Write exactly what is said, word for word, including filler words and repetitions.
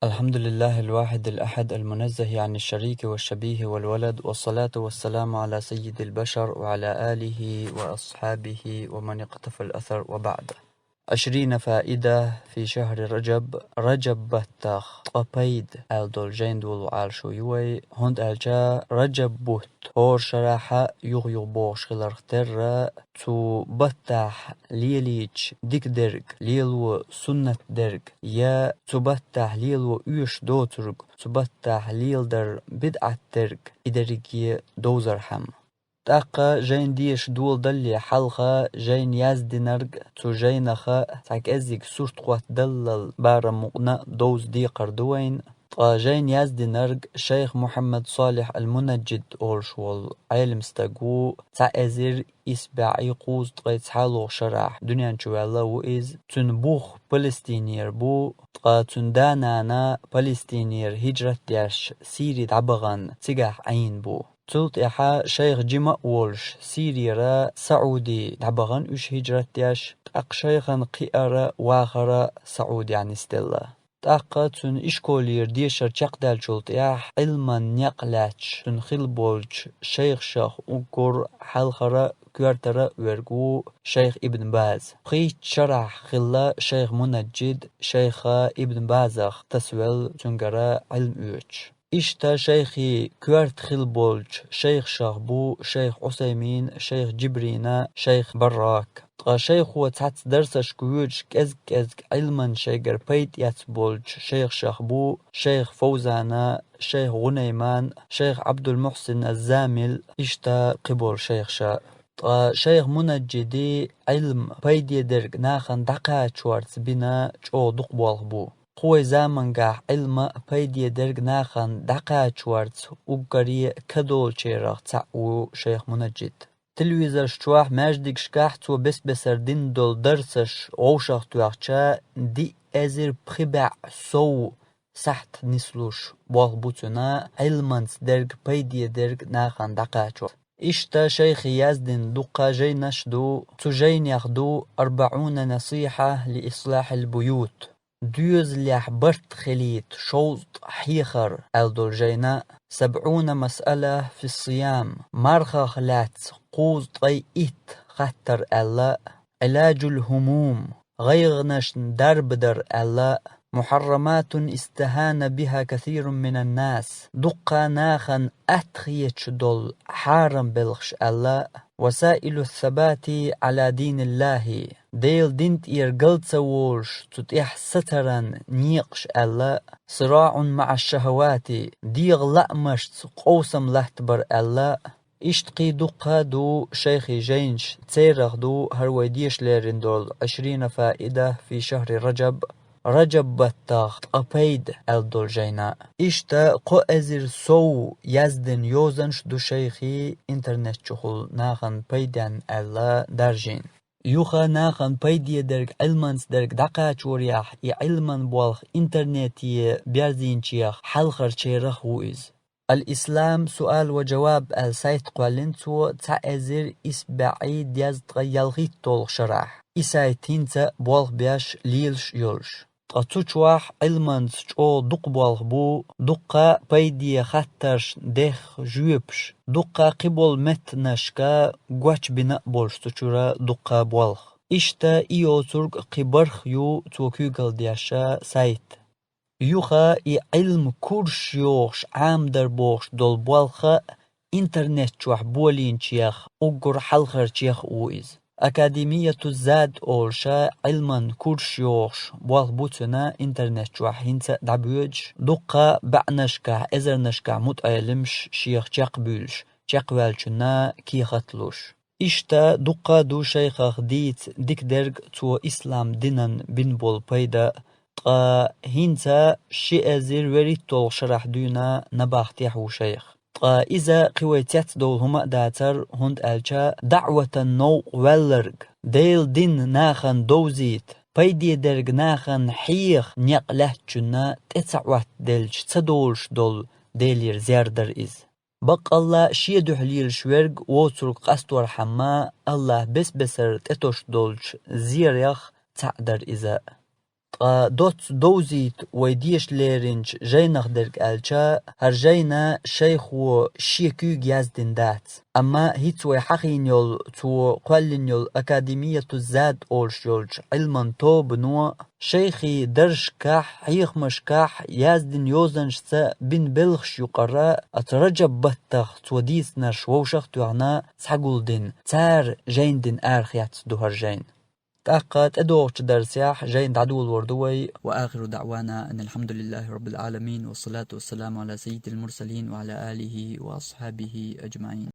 الحمد لله الواحد الأحد المنزه عن الشريك والشبيه والولد، والصلاة والسلام على سيد البشر وعلى آله وأصحابه ومن اقتفى الأثر وبعد. عشرين فائدة في شهر رجب. Раджаб баттах ткъа пайда аьлла долу жайна долу Ӏалашо ю вай, хӀунда аьлча Раджаб бутт хӀора шарахь юха-юха богӀуш хиларх терра, цу баттахь лелийча дика дерг, лело суннат дерг, я цу баттахь лело оьшуш доцург, цу баттахь леладар бидӀат дерг, и дерриге довзархьама. ТӀаккха жайна деша доладалале хьалха жайна яздинарг, цу жайнаха цхьа кӀеззиг сурт хӀоттадаллал барам мукъана довза декхар ду вайна. Ткъа жайна яздинарг шайх Мухьаммад Салихь ал-Мунаджид олуш волу Ӏелам стаг ву, цхьа эзар исс бӀе кхузткъе цхьалгӀа шарахь дуьнен чу ваьлла ву иза. Цуьнан бух Палестинера бу, ткъа цуьнан да-нана Палестинера хӀижрат деш Сири дӀабахана цигахь Ӏийна бу. Цул тӀаьхьа шайх жима а волуш Сирера Саудий дӀабахана уьш хӀижрат деш, тӀаккха шайхан кхиара, вахара Саудехь нисделла. ТӀаккха цуьнан ишколера дешар чекхдаьллачул тӀаьхьа Ӏилман некъ лаьтташ цуьнан хилла болчу шайхашах уггар хьалхара, коьртара верг ву шайх Ибн Баз. Пхийтта шарахь хилла шайх Мунаджид шайх Ибн Базах тасавелла, цуьнгара Ӏилма оьцуш. Иштта шайхий коьрта хилла болчу шайхашах бу шайх Ӏусаймин, шайх Джибрина, шайх Баррак. Ткъа шайхо цхьацца дарсашка воьдуш кӀезиг-кӀезиг Ӏилман шайгара пайда эцна болчу шайхашах бу шайх Фовзана, шайх ГӀунайман, шайх Ӏабдул-Мухьсин аз-Замил, иштта кхиболу шайхаша. Ткъа шайх Мунаджиди Ӏилма пайде дерг нахана дӀакхачорца бина чӀогӀа дукха болх бу. Кху вай замангахь Ӏилма пайде дерг нахана дӀакхачорца уггаре кадолчарах цхьаъ ву шайх Мунаджид. Телевизорш чохь, маьждигашкахь цо бес-бесара дина долу дарсаш вовшах тоьхча, диъ эзар пхи бӀе сов сахьт нислуш болх бу цуьнан Ӏилманца дерг пайде дерг нахана дӀакхачо. Иштта шайхи яздина дуккха жайнаш ду, цу жайнех ду «АрбаӀуна насихьа ли ислахьил буют». Доьзалехь барт хилийта шовзткъа хьехар аьлла долу жайна, «СабӀуна масъала фи ссиям», мархах лаьцна кхузткъе итт хаттар аьлла, «Ӏиладжул хӀумум», гӀайгӀанашна дарба дар аьлла, «Мухьарраматун истахьана биха касирун минан нас», дуккха нахана атта хеташ долу хьарам белхаш аьлла, «Васаилу ссабати Ӏала диниллахи», Делан дин тӀера гал ца волуш, цу тӀехь сацаран некъаш аьлла, «СираӀун маӀа шшахавати», дегӀан лаамашца къовсам латтабар аьлла, иштта кхин дуккха а ду шайхи жайнаш, церах ду хӀара вай деша лерина долу «Ӏишрина фаида фи шахьри Раджаб», Раджаб баттах ткъа пайда аьлла долу жайна. Иштта кхо эзар сов яздина йозанаш ду шайхи интернет чухула нахана пайденна аьлла даржийна. Юха нахана пайде дерг, Ӏилманца дерг дӀакхачорехь, и Ӏилман болх интернете берзийначех хьалхарчарах ву иза. «Ал-Ислам суал ва жаваб» аьлла сайт кхоьллина цо цхьа эзар исс бӀе дезткъе ялхитталгӀа шарахь. И сайт хӀинца болх беш, лелаш а йолуш. Ткъа цу чохь Ӏилманца чӀогӀа дукха болх бу, дуккха пайде хаттаршна дехха жоьпаш, дуккха кхиболу меттанашка гочбина а болуш цу чуьра дуккха болх. Иштта и йоцург кхин бархӀ ю цо куьйгалла деш сайт. Юха и Ӏилма курсаш йохуш, Ӏамадар бохуш долу болх а интернет чохь болийначех уггар хьалхарчех а ву иза. «Академияту Зад» олуша Ӏилман курсаш йохуш болх бу цуьнан интернет чохь хӀинца а дӀабоьдуш, дуккха бӀаьнашкахь, эзарнашкахь мутаӀелимаш шех чекхбуьйлуш, чекхваьллачунна кехат а луш. Иштта дуккха а ду шайхах дийца дика дерг цо ислам динан бина болу пайда, ткъа хӀинца ши эзар вуьрхӀитталгӀа шарахь дуьйна набахтехь ву шайх. Ткъа иза кхин вай цецдовла хӀума а дацар, хӀунда аьлча даӀватан новкъа ваьлларг, Делан дин нахана довзийта, пайде дерг нахана хьеха некъ лаьттачунна тӀе ца Ӏоттаделча ца долуш долу Делера зер дара иза. Баккъалла шен дуьхьа лелаш верг воцург къасторхьама, АллахӀа бес-бесара тӀетосуш долчу зерех цхьаъ дара иза. Ткъа доцца довзийта вай деша леринча жайнах дерг аьлча, хӀара жайна шайхо шен куьйга яздина дац. Амма хӀинца вай хьахийна йолу, цо кхоьллина йолу Академияту Зад олуш йолчу Ӏилман тобано шайхий даржашкахь, хьехамашкахь яздина йозанашца бина белхаш юкъара, оцу Раджаб баттах цо дийцинарш вовшах а тоьхна схьагулдина, цара жайна дина арахецна ду хӀара жайна. ТӀаккха тӀедогӀучу дарсехь жайна дӀадолор ду вай. وآخر دعوانا أن الحمد لله رب العالمين، والصلاة والسلام على سيد المرسلين وعلى آله وأصحابه أجمعين.